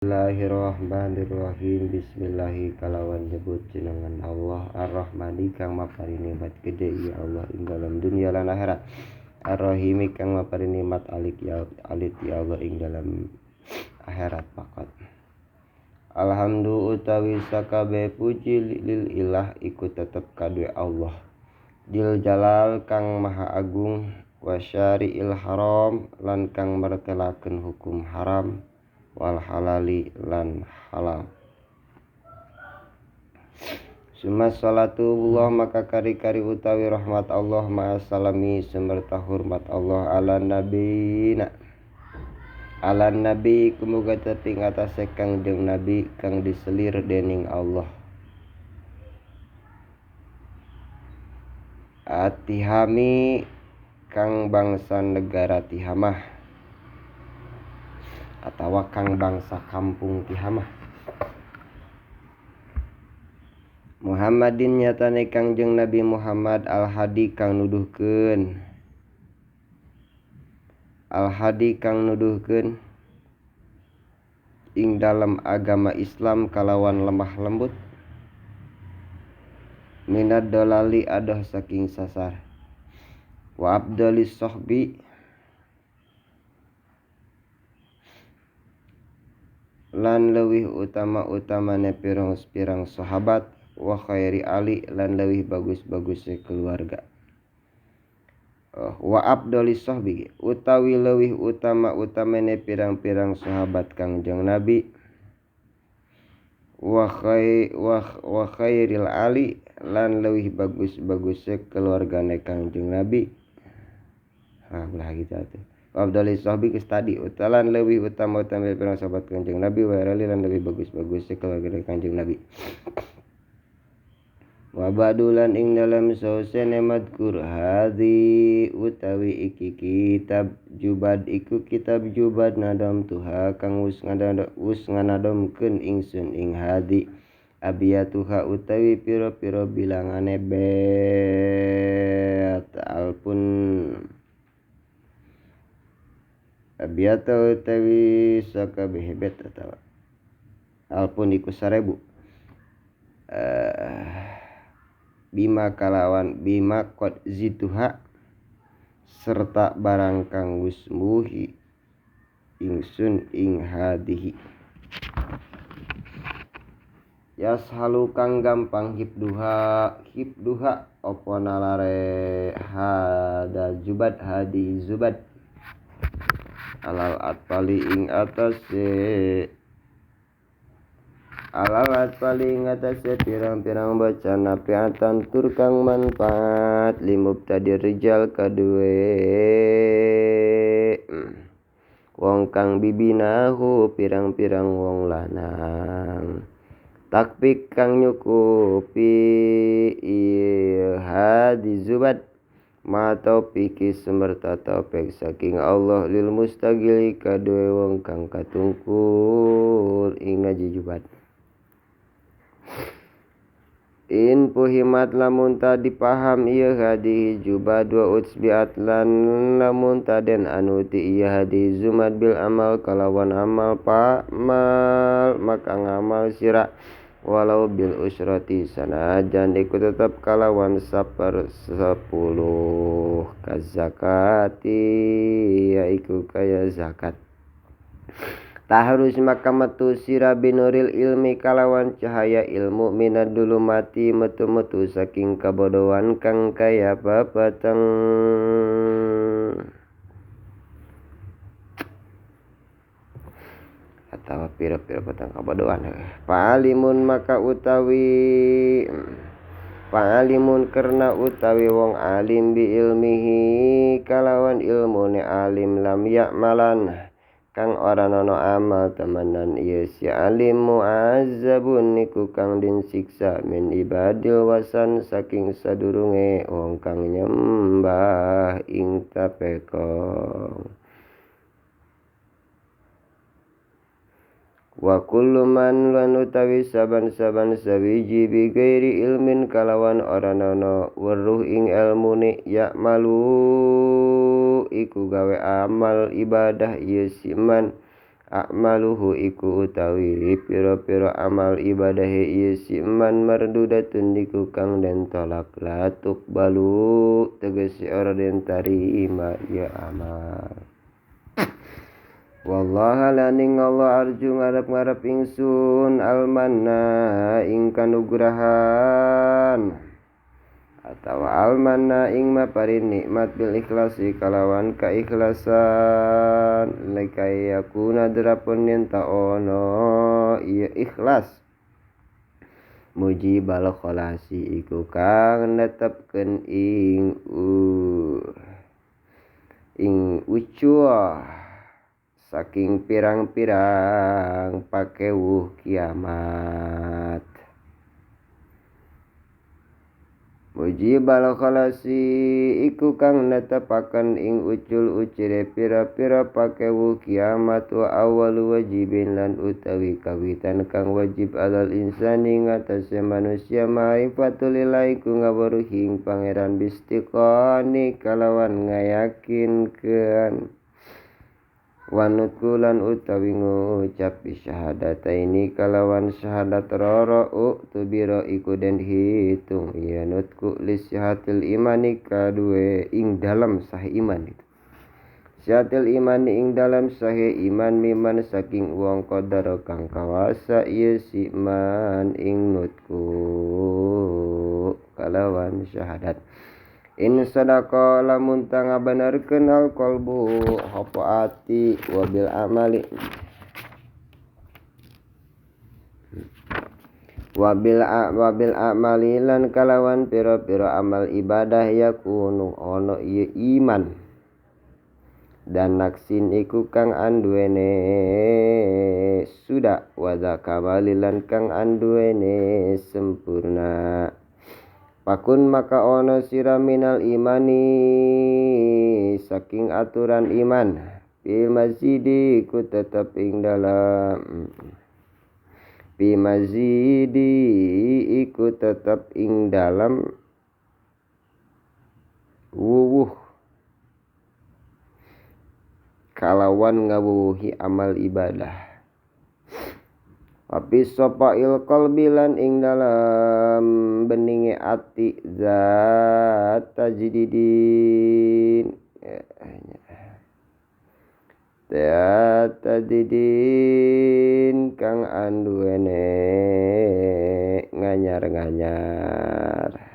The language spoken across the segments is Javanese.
Bismillahirrahmanirrahim. Bismillahi kalawan nyebut jenengan Allah Ar-Rahmani kang maparini nikmat gede ya Allah ing dalam dunia lan akhirat. Ar-Rahimi kang maparini nikmat alik ya alit ya Allah ing dalam akhirat pakat. Alhamdulillah utawi sakabe puji lil ilah iku tetep kadue Allah. Dil Jalal kang maha agung wa syari'il haram lan kang mertelakeun hukum haram wal halali lan halal. Summa salatullah maka kari-kari utawi rahmat Allah ma'asalami semerta hormat Allah ala nabina. Ala nabi kumuga teping atase Kangjeng Nabi kang diselir dening Allah. Atihami kang bangsa negara Tihamah atawa kang bangsa kampung Tihamah. Muhammadin nyatane Kangjeng Nabi Muhammad al-Hadi kang nuduhkeun. Al-Hadi kang nuduhkeun ing dalam agama Islam kalawan lemah lembut. Minad dolali adoh saking sasar. Wa abdalis sohbi lan leuwih utama-utamane pirang-pirang sahabat wa khairi ali lan leuwih bagus-baguse keluarga. Wa abdalis sohbi utawi leuwih utama-utamane pirang-pirang sahabat Kangjeng Nabi wa khairil ali lan leuwih bagus-baguse keluargane Kangjeng Nabi. Ah belah gitu atuh. Abdali sahbi geus tadi utalan leuwih utama-utama pirang sahabat Kangjeng Nabi wa ali lan leuwih bagus-bagus keluarga Kangjeng Nabi. Wa ba'dulan ing dalam sausene madkur hadhi utawi iki kitab jubad iku kitab jubad nadam tuha kang wis nganadomkeun ingsun ing hadhi abiyatuha utawi pira-pira bilangane bet alpun abiyata utawi sakabeh bet atawa alpun iku 1000 bima kalawan bima qad zituha serta barang kang wis muhi ingsun ing hadihi. Yashalu kang gampang hibduha hibduha apa nalare hada jubad hadi zubad alal atfali ing atase alal atfali ing atase pirang-pirang baca nafiatan tur kang manfaat limubtadir rijal kaduwe wong kang bibinahu pirang-pirang wong lanang takfik kang nyukupi hadi zubad ma taufiki semerta taufik saking Allah lil mustagili kaduwe wong kang katungkul ing ngaji jubat. In puhimat lamun ta dipaham ieu hadi jubad wa utsbiat lan lamun ta den anuti ieu hadi zumad bil amal kalawan amal pamal maka ngamal sira walau bil usrati sanajan iku tetep kalawan 1/10 kazakati yaiku kaya zakat. Taharus maka metu sira binuril ilmi kalawan cahaya ilmu minad dulu mati metu-metu saking kabodohan kang kaya papateng atawa pira-pira petang kabodohan. Pa'alimun maka utawi pa'alimun karena utawi wong alim bi ilmihi kalawan ilmune alim lam ya'malan kang ora nono amal temenan ieu si alim mu'azzabun niku kang den siksa min ibadil wasan saking sadurunge wong kang nyembah ing tapekong. Wa kullu man lan utawi saban-saban sawiji bi ghairi ilmin kalawan ora nono weruh ing elmune ya malu iku gawe amal ibadah ieu si man A'maluhu iku utawi pira-pira amal ibadahe ieu si man mardudatun iku kang den tolak la tuqbalu tegese ora den tarima ieu amal. Wallaha laning Allah arju ngarep-ngarep ingsun almanna ing kanugrahan atawa almanna ing maparin nikmat bil ikhlasi kalawan kaikhlasan likai yakuna drapun yen ta ono ieu ikhlas mujibal kholasi iku kang netepkeun ing ing ucuah saking pirang-pirang pakewuh kiamat. Mujibal khalasi iku kang netepaken ing ucul-ucire pira-pira pakewuh kiamat wa awal wajibin lan utawi kawitan kang wajib alal insani ngatasé manusia ma'rifatul lillahi ku ngawruhi ing pangeran bistiqani kalawan ngayakinkeun wanutku lan utawi ngucap syahadataini kalawan syahadat roro tubiro iku den hitung ya nutku lisyahatil imani kaduwe ing dalam sahih iman itu syahatil imani ing dalam sahih iman miman saking wong qadar kang kawasa ieu si man ing nutku kalawan syahadat. In sadaqa lamun tangabenerkeun al qalbu apa ati wabil amali wabil amali lan kalawan pira-pira amal ibadah yakunu ono ieu iman dan naksin iku kang anduwene sudah wa zakamali lan kang anduwene sempurna. Pakun maka ono sira minal imani saking aturan iman bil mazidi ku tetep ing dalam bi mazidi iku tetep ing dalam wuwuh kalawan ngawuwuhi amal ibadah. Tapi sopail qalbi lan ing dalam beninge ati zat tajdidin zat tajdidin kang anduwene nganyar-nganyar.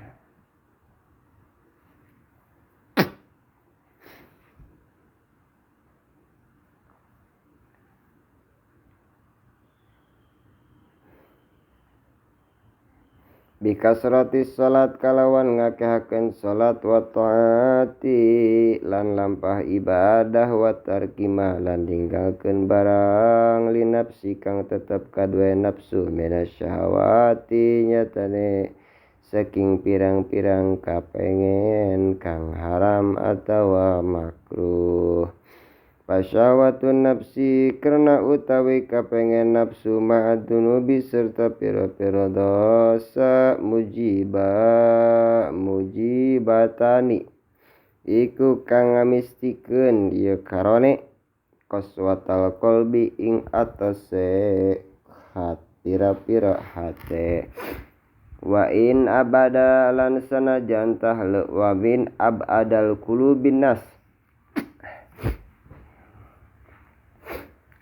Bikasrati salat kalawan ngakehakeun salat wa taati lan lampah ibadah wa tarkima lan ninggalkeun barang linapsi kang tetep kaduwe nafsu minasyahawati nyatane saking pirang-pirang kapengen kang haram atawa makruh. Pasyawatun nafsi karena utawi kapengen nafsu ma'adunubi serta pira-pira dosa mujibatani iku kang ngamistikeun ieu karone qaswatal qalbi ing atase pira-pira hate. Wa in abada lan sanajan tahle wa min abadal qulubin nas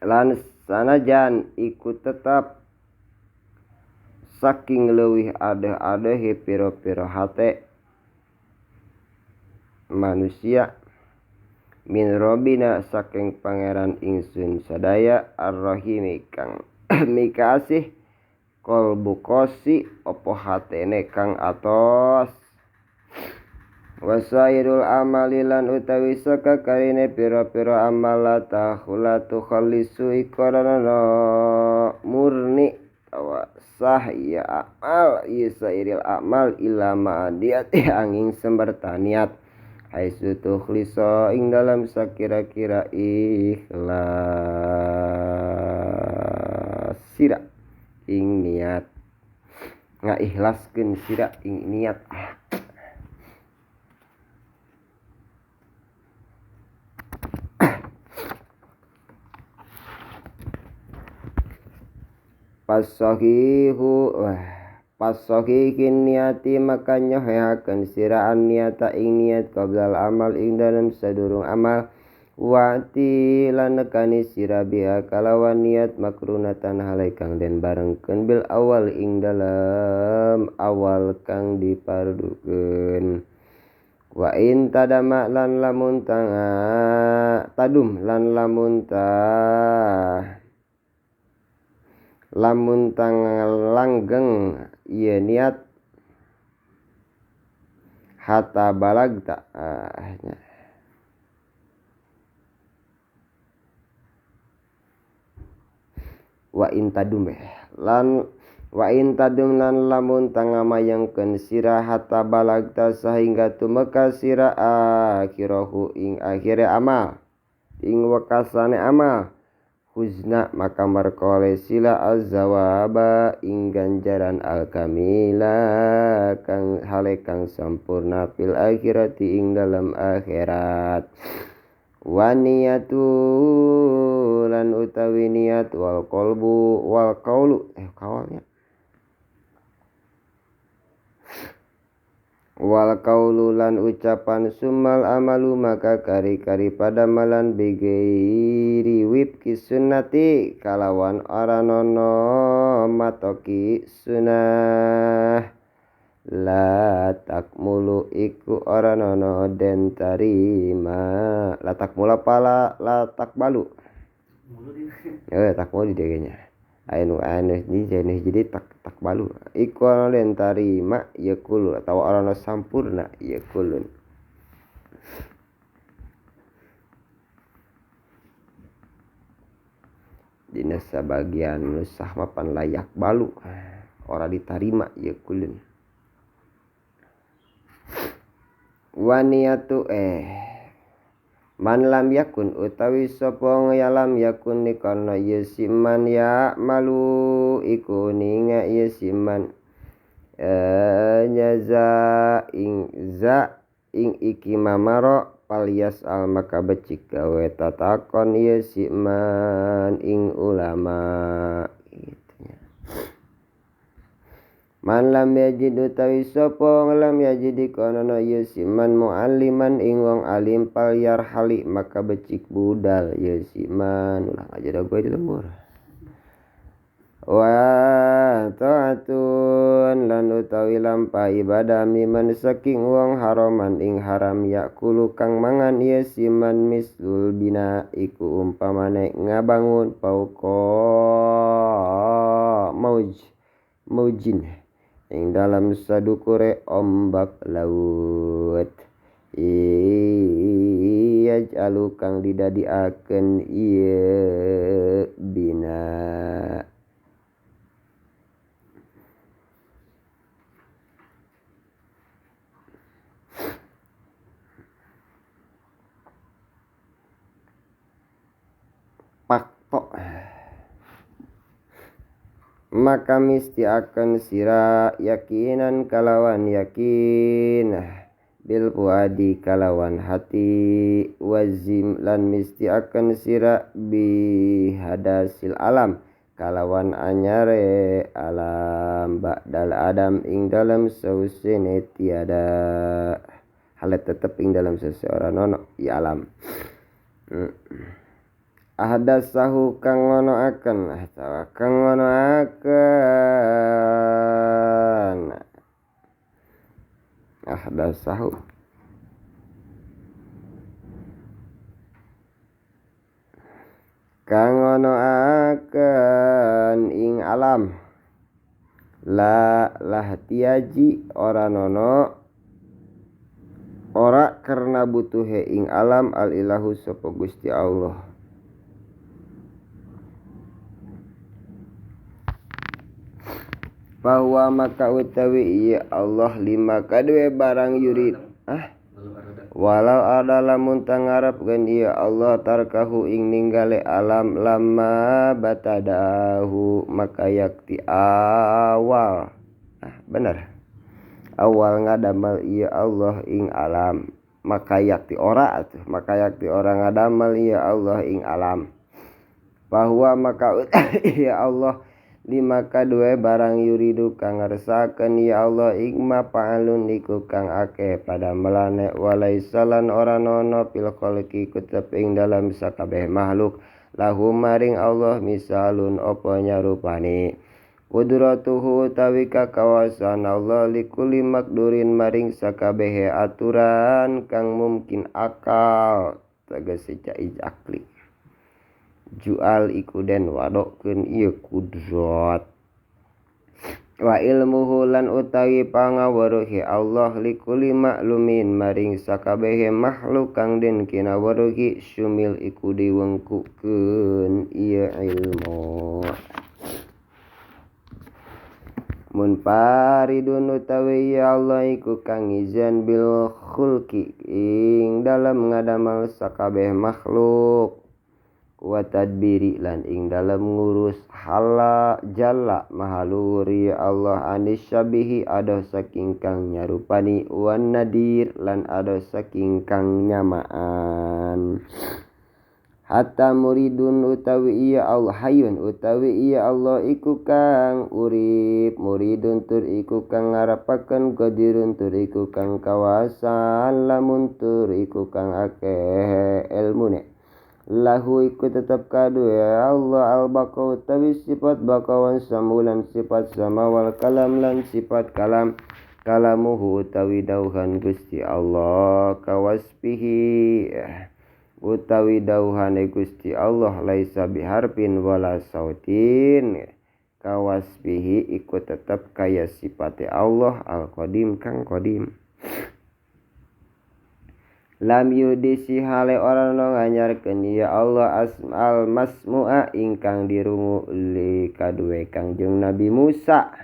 lan sanajan iku tetap saking leuwih adeh-adehe pira-pira hate manusia min robina saking pangeran ingsun sadaya arrahimi kang mikasih qalbu qasi apa hatene kang atos. Wasairul amali lan utawi saka karine pira-pira amal la tukhallisu iqrarana murni tawa sah ya amal isairil amal illa ma'adiyati angin semberta niat haitsu tukhlisa ing dalam sakira-kira ikhlas sira ing niat ngaikhlaskeun sira ing niat. Pasahihu pasahihin niati maka nyohehakeun siraan niata ing niat qoblal amal ing dalem sadurung amal wa'ti lan nekani sira biha kalawan niat makrunatan hale kang den barengkeun bil awal ing dalem awal kang dipardukeun wa in tadama lan lamun tanga tadum lan lamun ta lamun tang langgeng ieu niat hatta balagta nya. Wa in tadum lan wa in tadum lan lamun tangamayangkeun sira hatta balagta sahingga tumeka sira akhirahu ing akhire amal ing wekasane amal huzna maka markole sila azawaba ing ganjaran alkamila kang hale kang sampurna fil akhirati ing dalam akhirat. Wa niyatu lan utawi niat wal qalbu wal qaulu kawalnya wal qaulu lan ucapan sumal amalu maka kari-kari pada malan bigairi wibki sunnati kalawan ora nono matoki sunnah la takmulu iku ora nono den tarima la takmula pala la takbalu takmulu di degenya anu anu di jenis jadi tak takbalu iku ora den tarima ya kulun atawa ora ono sampurna ya kulun. Dina sabagian nusah mapan layak balu ora ditarima ya kulun. Waniyatu man lam yakun utawi sapa ya lam yakun nikarna ye siman ya malu iku ninga ye siman nyaza ing za ing iki mamaro palias al maka becik gawe tatakon ye siman ing ulama gitu ya. Man lam yajid utawi sapa lam yajid kono ye siman mualliman ing wong alim pal yarhali maka becik budal ye siman ulah aja dah gue di lembur. Wa ta'atun lan utawi lampah ibadah miman saking wong haraman ing haram yakulu kang mangan ye siman mislul bina iku umpamane ngabangun pauko mauj maujin ing dalam sadukure ombak laut yaj'alu kang didadiakeun ieu bina. Pakto maka misti akan sira yakinan kalawan yakin bil fuadi kalawan hati wazim lan misti akan sira bi hadasil alam kalawan anyare alam ba'dal adam ing dalam sausene tiada halet tetep ing dalam seseorang nono i alam. Ahdasahu kang ngono akan atawa kang ngono akan ahdasahu kang ngono akan ing alam la lahtiaji ora nono ora karena butuhe ing alam al ilahu sapa Gusti Allah. Bahwa maka utawi iya Allah lima kadue barang yurid walau ada lamun tangarapkeun ieu Allah tarkahu ing ninggale alam lama batadahu maka yakti awal bener awal ngadamel ieu Allah ing alam maka yakti ora atuh maka yakti ora ngadamel ieu Allah ing alam bahwa maka ieu Allah Lima kadue barang yuridu kang ngersakaken ya Allah ikma fa'alun iku kang akeh pada melane walaisa lan ora nono fil khalqi kutep ing dalam sakabeh makhluk lahu maring Allah misalun apa nyarupane kudratuhu utawi kakawasan Allah likuli makdurin maring sakabehe aturan kang mungkin akal tegese jaiz akli jual iku den wadokeun ieu kudrat wa ilmuhu lan utawi pangaweruhi Allah likuli maklumin maring sakabehe makhluk kang den kinaweruhi syumil iku diwengkukeun ieu ilmu munfaridun utawi ya Allah iku kang izan bil khulqi ing dalem ngadamal sakabeh makhluk wa tadbiri lan ing dalem ngurus hala jalla mahaluri Allah anis syabihi adoh saking kang nyarupani wan nadir lan adoh saking kang nyamaan hatta muridun utawi iya Allah hayun utawi iya Allah iku kang urip muridun tur iku kang ngarepaken qadirun tur iku kang kawasan lamun tur iku kang akeh elmune lahu iku tetep kaduwe Allah al-baqa utawi sifat bakawan samulan sifat sama wal kalam lan sifat kalam kalamuhu utawi dauhan Gusti Allah kawasfihi utawi dauhane Gusti Allah laisa biharfin wala sautin kawasfihi iku tetep kaya sifate Allah al-qadim kang qadim lam yudisi hale ora no nganyarkeun ya Allah asmal masmu'a ingkang dirungu li kaduwe Kangjeng Nabi Musa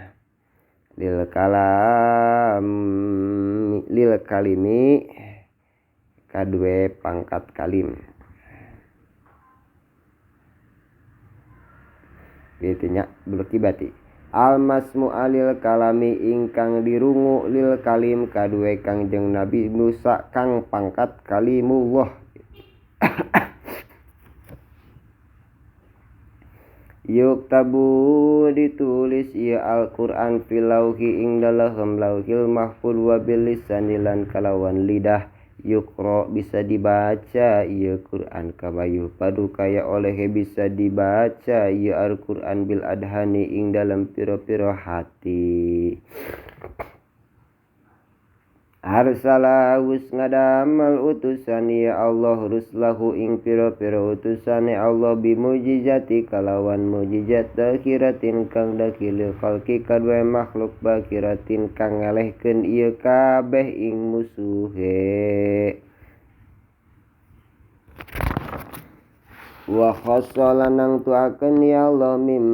lil kalam lil kalimi kaduwe pangkat kalim kitu nya berkibati al masmu'a lil kalami ingkang dirungu lil kalim kaduwe Kangjeng Nabi Musa kang pangkat kalimullah yuktabu ditulis ieu Al-Qur'an fil lauhi ing dalem lauhil mahfuz wa bil lisani lan kalawan lidah yukro bisa dibaca ieu Quran kabayuh padu kaya olehe bisa dibaca ieu Al-Quran bil adhani ing dalam piro-piro hati arsala wus ngadamal utusan ya Allah ruslahu ing piro-piro utusane Allah bimujizati kalawan mujizat dakhiratin kang dakhilil khalqi kadue makhluk bakiratin kang ngalehkeun ieu kabeh ing musuhe wa khassa lanang tuakeun ya Allah mim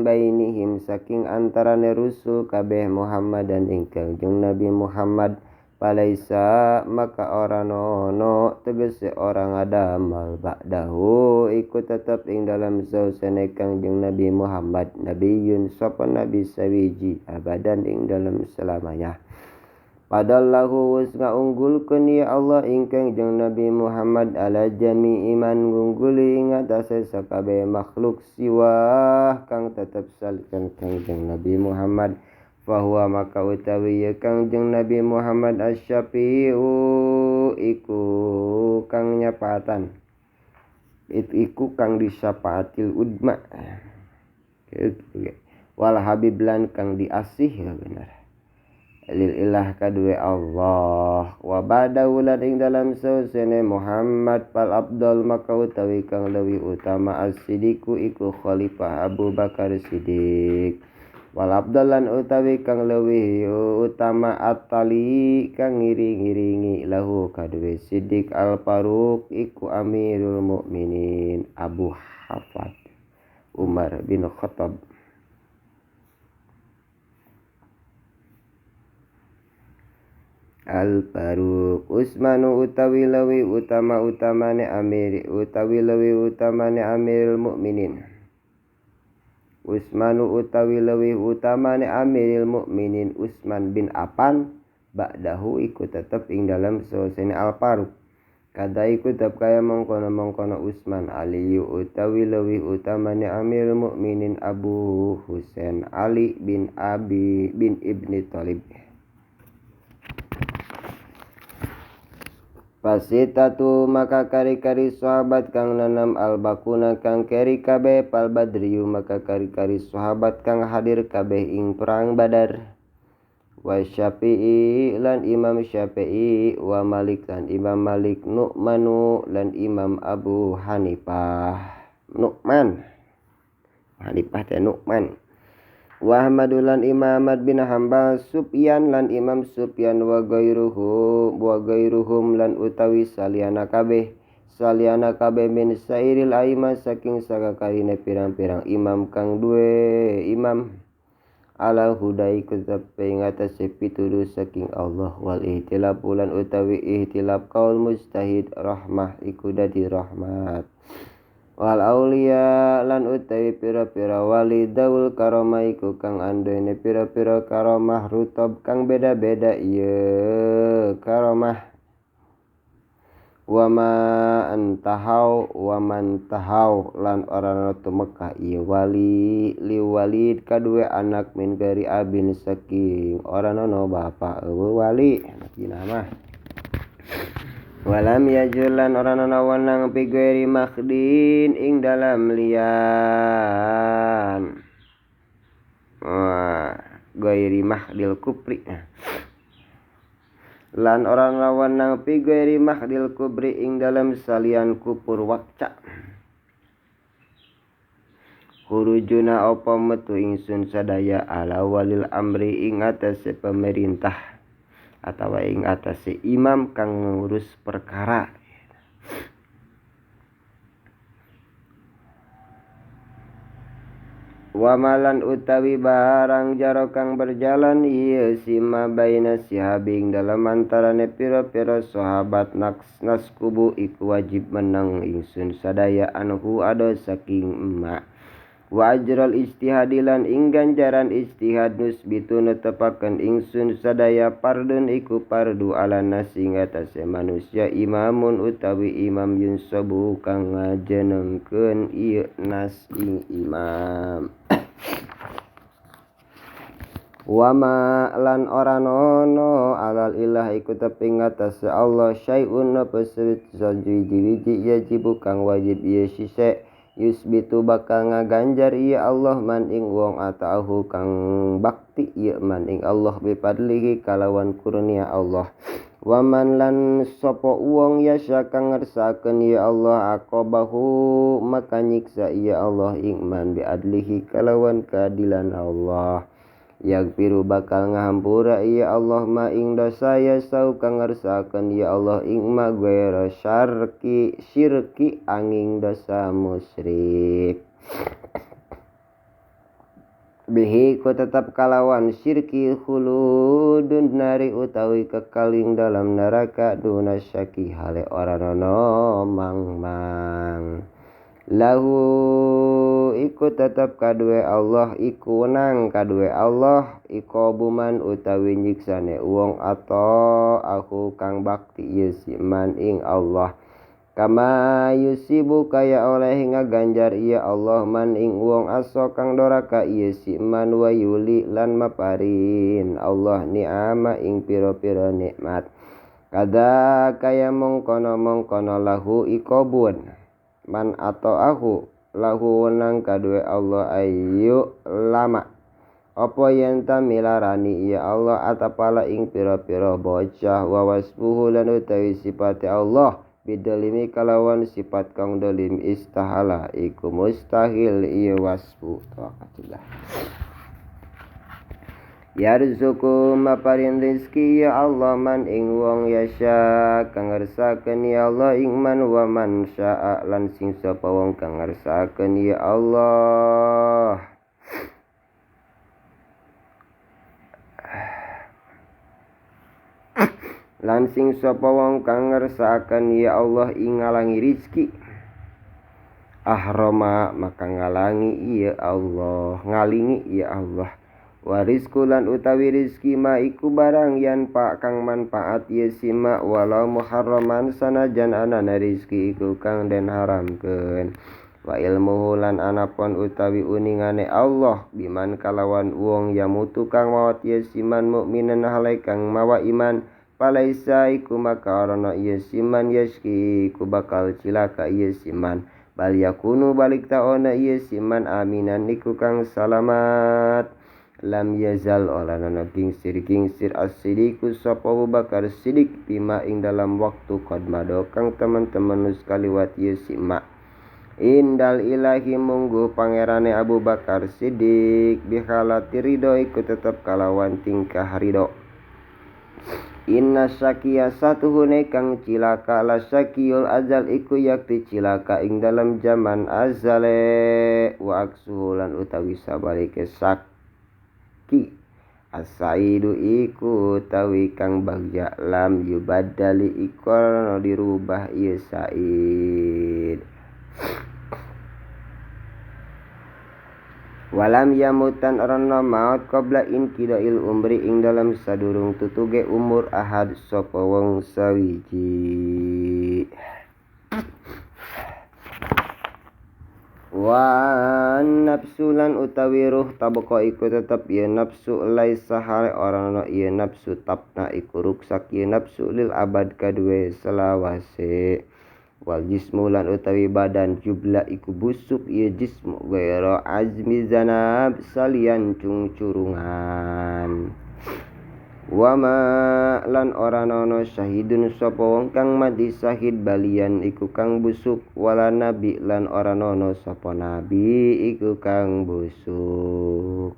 bainihim saking antarane rusul kabeh Muhammadan ing Kangjeng Nabi Muhammad palaisa maka ora nono tegese ora ngadamal ba'dahu iku tetep ing dalam sausane Kangjeng Nabi Muhammad nabiyun sapa nabi sawiji abadan ing dalam selamanya padallahu wis ngaunggulkeun ya Allah ing Kangjeng Nabi Muhammad ala jami'i man ngungguli ing atase sakabeh makhluk siwah kang tetep salikan Kangjeng Nabi Muhammad fahuwa maka utawi ya Kangjeng Nabi Muhammad asy-syafi'u iku kang nyapatan iku kang disyafaatil udma wal habib lan kang diasih ya bener lil ilah kaduwe Allah wa ba'dahu lan ing dalam sausene Muhammad fal abdul maka utawi kang leuwih utama as-sidiqu iku khalifah Abu Bakar Siddiq wal abdul lan utawi kang leuwih utama at-tali kang ngiring-ngiringi lahu kaduwe Siddiq al-Faruq iku Amirul Mukminin Abu Hafsah Umar bin Khattab Al-Faruq Usmanu utawi leuwih utama-utamane amir utawi leuwih utamane Amirul Mukminin Usmanu utawi leuwih utamane Amirul Mukminin Usman bin Affan ba'dahu iku tetep ing dalem sausene Al-Faruq Kada iku tetep kaya mengkono-mengkono Utsman Aliyu utawi leuwih utamane Amirul Mukminin Abu Husain Ali bin Abi bin Ibni Thalib. Pasitatu maka kari-kari sahabat kang nanam albakuna kang keri kabeh pal badriyu maka kari-kari sahabat kang hadir kabeh ing perang Badar. Wa Syafi'i lan Imam Syafi'i wa Malik lan Imam Malik Nu'manu lan Imam Abu Hanifah. Nu'man Hanifah teh Nu'man. Wa Ahmadu lan Imam Ahmad bin Hanbal Sufyan lan Imam Sufyan wa ghairuhu wa ghairuhum lan utawi saliyana kabeh saliyana kabeh min sairil aimah saking sakakarine pirang-pirang imam kang duwe imam ala hudai tetep ing atase pituduh saking Allah wal ihtilaf lan utawi ihtilaf kaul mujtahid rahmah iku dadi rahmat. Wal aulia lan utawi pira-pira wali daul karomah iku kang anduene pira-pira karomah rutab kang beda-beda ieu karomah. Wa ma antahau wa man tahau lan ora ana tumeka ieu wali li walid kadue anak min gari abin saking ora ana bapa eueuh wali anak mah. Walam yajul lan ora ana wenang fi ghairi makhdin ing dalam lian ghairi makhdil kupri lan ora ana wenang fi ghairi makhdil kubri ing dalam salian kupur wakca. Hurujuna apa metu ingsun sadaya ala walil amri ing atase pemerintah atawa ing atase imam kang ngurus perkara. Wa malan utawi barang jaro kang berjalan ieu sima baina sihabing dalam antarane pira-pira sahabat naskubu iku wajib menang ingsun sadaya anhu ado saking emak. Wa ajral ijtihadilan ing ganjaran ijtihad nusbitu netepaken ingsun sadaya pardun iku pardu ala nasi ngatasé manusia imamun utawi imam yunsabu kang ngajenengkeun ieu nas ing imam. Wa ma lan ora nono alal ilah iku tepi ngatasé Allah syai'un apa sawiji-wiji yajibu kang wajib ieu sise yusbitu bakal ngaganjar ieu Allah man ing wong ataahu kang bakti ieu man ing Allah bipadlihi kalawan kurnia Allah. Wa man lan sapa wong yasya kang ngersakaken ieu Allah aqabahu maka nyiksa ieu Allah ing man biadlihi kalawan keadilan Allah. Yaghfiru bakal ngahampura ieu Allah ma ing dosa yasau kang ngersakaken ya Allah ing ma ghaira syarki syirki angin dosa musyrik. Bihi ku tetap kalawan syirki khuludun nari utawi kekaling dalam neraka duna syaki hale ora nono mang-mang. Lahu iku tetep kaduwe Allah iku wenang kaduwe Allah iqabuman utawi nyiksane wong atau aku kang bakti ieu si man ing Allah. Kama yusibu kaya oleh ngaganjar ieu Allah man ing wong aso kang doraka ieu si man wa yuli lan maparin Allah ni'ama ing pira-pira nikmat. Kada kaya mongkono-mongkono lahu iqabun man atau aku lahu wenang kaduwe Allah ayu lama apa yen ta milarani ya Allah atapala ing pira-pira bocah wa wasfuhu lan utawi sifate Allah bidalimi kalawan sifat kang dolim istahala iku mustahil ieu wasfu tawakkalillah. Yarzuqu maparin rizki ya Allah man ing wong yasya kang ngersakaken ya Allah ing man wa man syaa lan sing sapa wong kang ngersakaken ya Allah. Lan sing sapa wong kang ngersakaken ya Allah ing ngalangi rizki ahrama maka ngalangi ya Allah ngalingi ya Allah. Wa rizqu lan utawi rizki ma iku barang yan pak kang manfaat ye sima walau muharraman sanajan anana rizki iku kang den haramkeun. Wa ilmuhu lan anapun utawi uningane Allah biman kalawan wong yamutu kang maot ye siman mukminan hale kang mawa iman palaisa iku maka arana ye siman yaski iku bakal cilaka ye siman bal yakunu balik taona ye siman aminan iku kang salamat. Lam yazal ora ana kingsir-kingsir as-sidiku sapa Abu Bakar Sidik bima ing dalam waktu qad mado kang teman-teman nus kaliwat ye sima indal ilahi munggu pangerane Abu Bakar Sidik bihalati ridho iku tetep kalawan tingkah ridho. Inna syakiya satuhune kang cilaka la syakiyul azal iku yakti cilaka ing dalam zaman azale wa aksuhu lan utawi sabalike sak ki as-saidu iku utawi kang bagja lam yubaddali iku ana dirubah ieu said. Walam yamutan arana maut qabla inqidail umri ing dalam sadurung tutuge umur ahad sapa wong sawiji. Wa nafsu lan utawi ruh tabqa iku tetep ya nafsu laisa hale ora ana ya nafsu tapna iku ruksak ya nafsu lil abad kadue selawase. Wal jismu lan utawi badan jubla iku busuk ya jismu gaira azmi zanab salian cungcurungan. Wama lan ora ana syahidun sapa wong kang mati syahid balian iku kang busuk wala nabi lan ora ana sapa nabi iku kang busuk.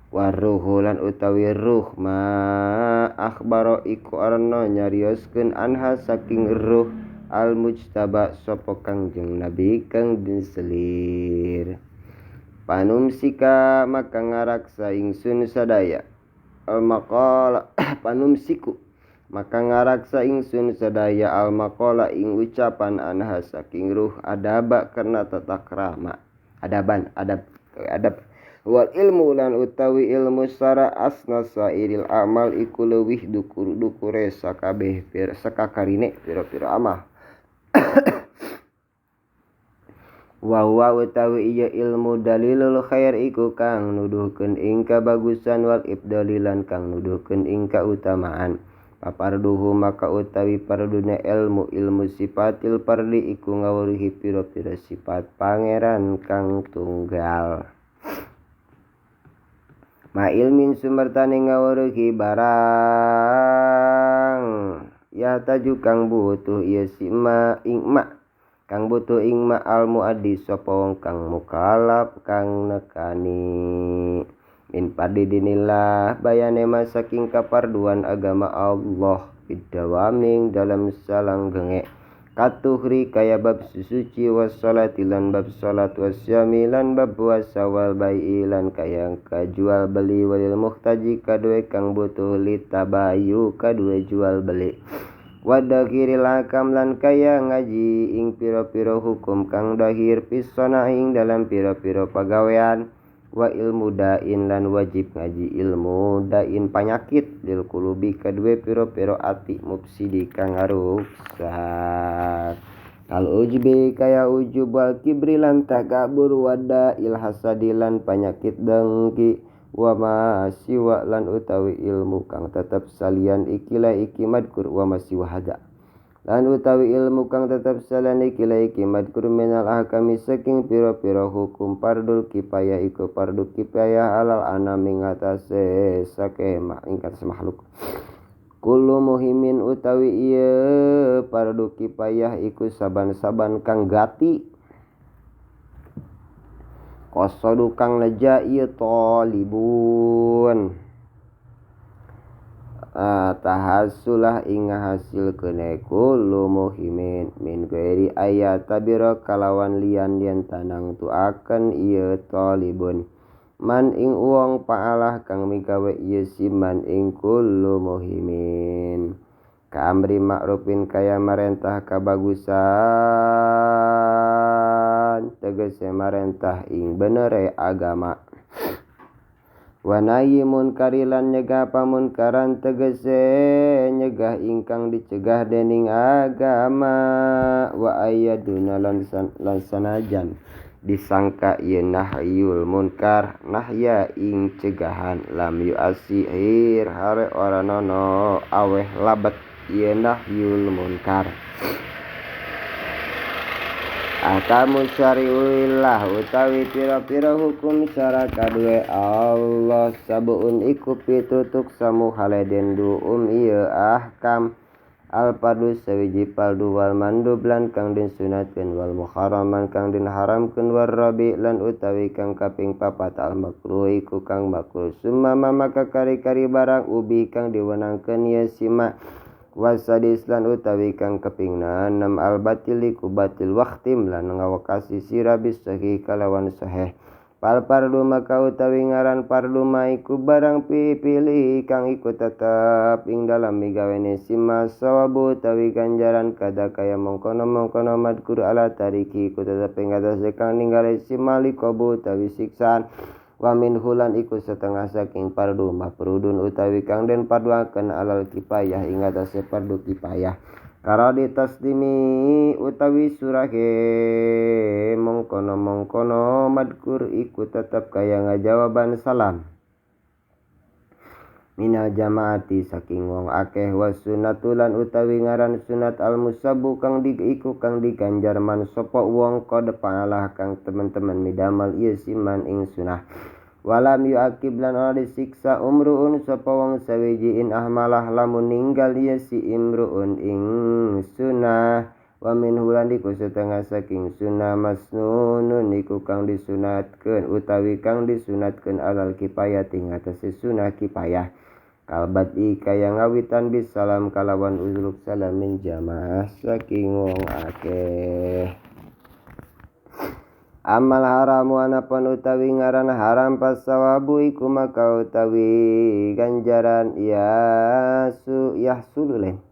Waruhu lan utawi ruh ma akhbaro iku arana nyarioskeun anha saking ruh al mujtaba sapa Kangjeng Nabi kang den selir. Panumsika maka ngaraksa ingsun sadaya al-maqala panumsiku maka ngaraksa ingsun sadaya al-maqala ing ucapan anha saking ruh adaba karena tata krama adaban adab adab wal ilmu lan utawi ilmu sara asna sairil amal iku leuwih dukur-dukure sakabeh sakakarine pira-pira amal. Wa huwa utawi ieu ilmu dalilul khair iku kang nuduhkeun ing kabagusan wal ibdalilan kang nuduhkeun ing kautamaan. Paparduhu maka utawi parduna ilmu ilmu sifatil pardi iku ngawruhi pira-pira sifat pangeran kang tunggal. Ma ilmin sumertane ngawruhi barang ya taju kang butuh ieu si ma ing ma kang butuh ing ma al muaddi sapa wong kang mukallaf kang nekani min pardi dinillah bayane saking kaparduan agama Allah bidawaming dalam salanggenge katuhri kaya bab susuci wassalati lan bab salat wasyami lan bab puasa wal bai'i lan kaya kajual beli walil muhtaji kadue kang butuh litabayu kadue jual beli wadakhiril hakam lan kaya ngaji ing pira-pira hukum kang dahir pisona ing dalam pira-pira pagawean wa ilmu dain lan wajib ngaji ilmu dain panyakit lil kulubi kadue pira-pira ati mufsidi kang ngaruksak al ujbi kaya ujub wal kibri lan takabur wada il hasadi lan panyakit dengki wa ma siwa lan utawi ilmu kang tetep salian ikilah iki madkur wa ma siwa hada lan utawi ilmu kang tetep salian ikilah iki madkur minal ahkami saking pira-pira hukum fardul kifayah iku fardu kifayah alal anami ngatasé sake ing atase makhluk kullu muhimin utawi ieu fardu kifayah iku saban-saban kang gati qasadu kang neja ieu talibun tahassulah ing ngahasilkeun kullu muhimin min ghairi ayatabira kalawan lian yen tanang tuaken ieu talibun man ing wong paalah kang migawe ieu siman ing kullu muhimin kaamri ma'rufin kaya marentah kabagusan tegese marentah ing benere agama Wa nahyi munkari lan nyegah pamunkaran tegese nyegah ingkang dicegah dening agama wa ayyaduna lan sanajan disangka ieu nahyul munkar nahya ing cegahan lam yu'asir hare ora nono aweh labet ieu nahyul munkar. Ahkamu syari'illah utawi pira-pira hukum syara kadue Allah sabuun iku pitutuk samu haleden duum ieu ahkam al fardu sawiji fardu wal mandub lan kang den sunatkeun wal muharraman kang den haramkeun war rabi lan utawi kang kaping papat al makruh iku kang makruh summa maka kari-kari barang ubi kang diwenangkeun ye sima wasadis lan utawi kang kaping 6 al batil iku batil waqtim lan ngawakasi sira bisahih kalawan sahih. Pal fardu maka utawi ngaran fardu ma iku barang pipilih kang iku tetep ing dalam migawene sima sawabu utawi ganjaran kada kaya mongkono-mongkono madkur ala tariki iku tetep ing atase kang ninggale sima likobu utawi siksaan wa min hulan iku setengah saking fardu mafrudun utawi kang den farduaken alal kifayah ing atase fardu kifayah. Karadi taslimi utawi surahe mongkono-mongkono madkur iku tetep kaya ngajawaban salam minal jamaati saking wong akeh was sunatulan utawi ngaran sunat al musabu kang iku kang diganjar man sapa wong qad fa'alah kang teman-teman midamal ieu siman ing sunah. Walam yu'akib lan ora disiksa umruun sapa wong sawiji in ahmalah lamun ninggal ieu si imruun ing sunah wa min hulan iku setengah saking sunah masnunun iku kang disunatkeun utawi kang disunatkeun alal kifayah ing atase sunah kifayah kalbati kaya ngawitan bisalam kalawan uluk salam min jamaah saking wong akeh. Amal haramu anapun utawi ngaran haram pasawabu iku maka utawi ganjaran yahsululen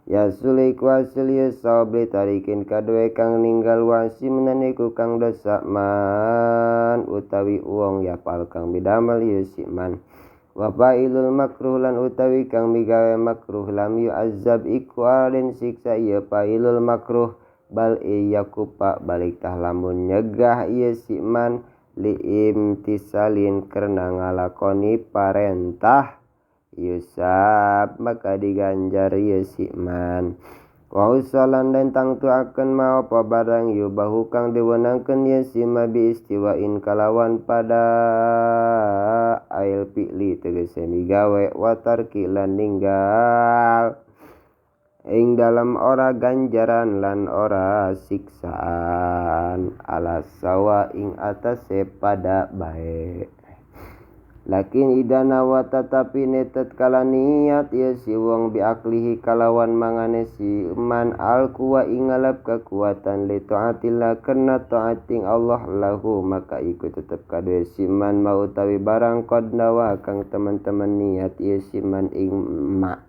yasuli iku hasil ya sawab tarikin kadue kang ninggal wasi menaniku kang dosa man utawi uang yapal kang bidamel ya si man. Wa fa'ilul makruh lan utawi kang migawe makruh lam yu'azzab iku den siksa ya fa'ilul makruh bal iyakupa balik tah lamun nyegah ieu si man li imtisalin karena ngalakoni parentah yusab maka diganjar ieu si man. Wa usalan dan tangtuakeun ma apa barang yubahu kang diwenangkeun ieu si ma bi istiwain kalawan pada ail fi'li tegese migawe wa tarki lan ninggal ing dalam ora ganjaran lan ora siksaan ala sawa ing atase pada bae. Lakin idana wa tatapi netet kala niat ya si wong biaklihi kalawan mangane si man alkuwa ing ngalap kekuatan li taatillah karena taating Allah lahu maka iku tetep kadue si man mau utawi barang qad nawa kang teman-teman niat ya si man ing ma.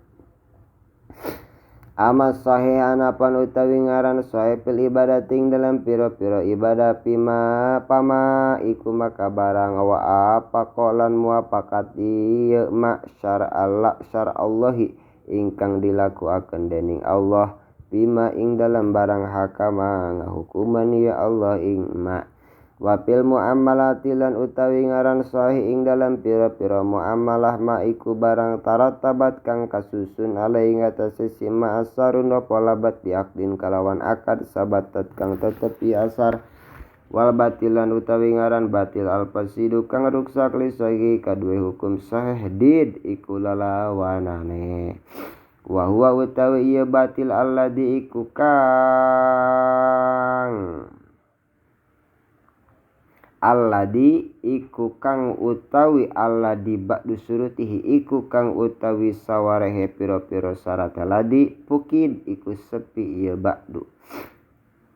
Ama sahih anapan utawi ngaran sahih fil ibadating dalam piro-piro ibadah pima pama iku maka barang wa apa lan muafakat ieu ma syar'allah syar'allahi ingkang dilakuaken dening Allah bima ing dalam barang hakama ngahukuman ya Allah ing ma. Wa fil muamalati lan utawi ngaran sahih ing dalam pira-pira muamalah ma iku barang taratabat kang kasusun alai ngatasé si ma asarun apa labat biakdin kalawan akad sabatat kang tetep asar wal batilan utawi ngaran batil al fasidu kang ruksak li sahih kadue hukum sahih did iku lalawanane wa huwa utawi ieu batil alladzi iku kang alladzi iku kang utawi alladzi ba'du surutihi iku kang utawi sawarehe pira-pira syarat alladzi pukid iku sepi ieu ba'du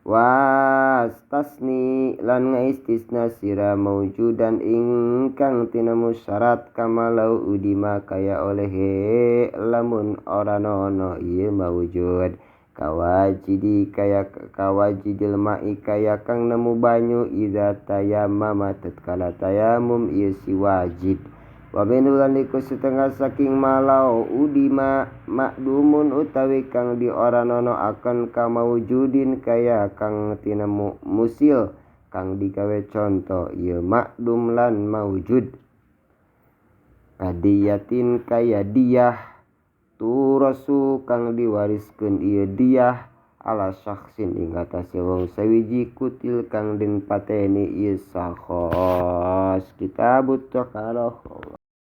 wastasni lan ngaistisna sira maujudan ingkang tinemu syarat kamalau udima kaya olehe lamun ora nono ieu maujud. Kawajidi kaya kawajidil ma'i kaya kang nemu banyu idza tayammama tatkala tayamum ieu si wajid. Wa minhu lan iku setengah saking malau udima makdumun utawi kang dioranonoaken kamaujudin kaya kang tinemu musil kang digawe conto ieu makdum lan maujud. Kadiyatin kaya diyah turasu kang diwariskeun ieu diyah ala syakhsin ing atase wong sawiji kutil kang den pateni ieu sakhos. Kitabut Thaharah.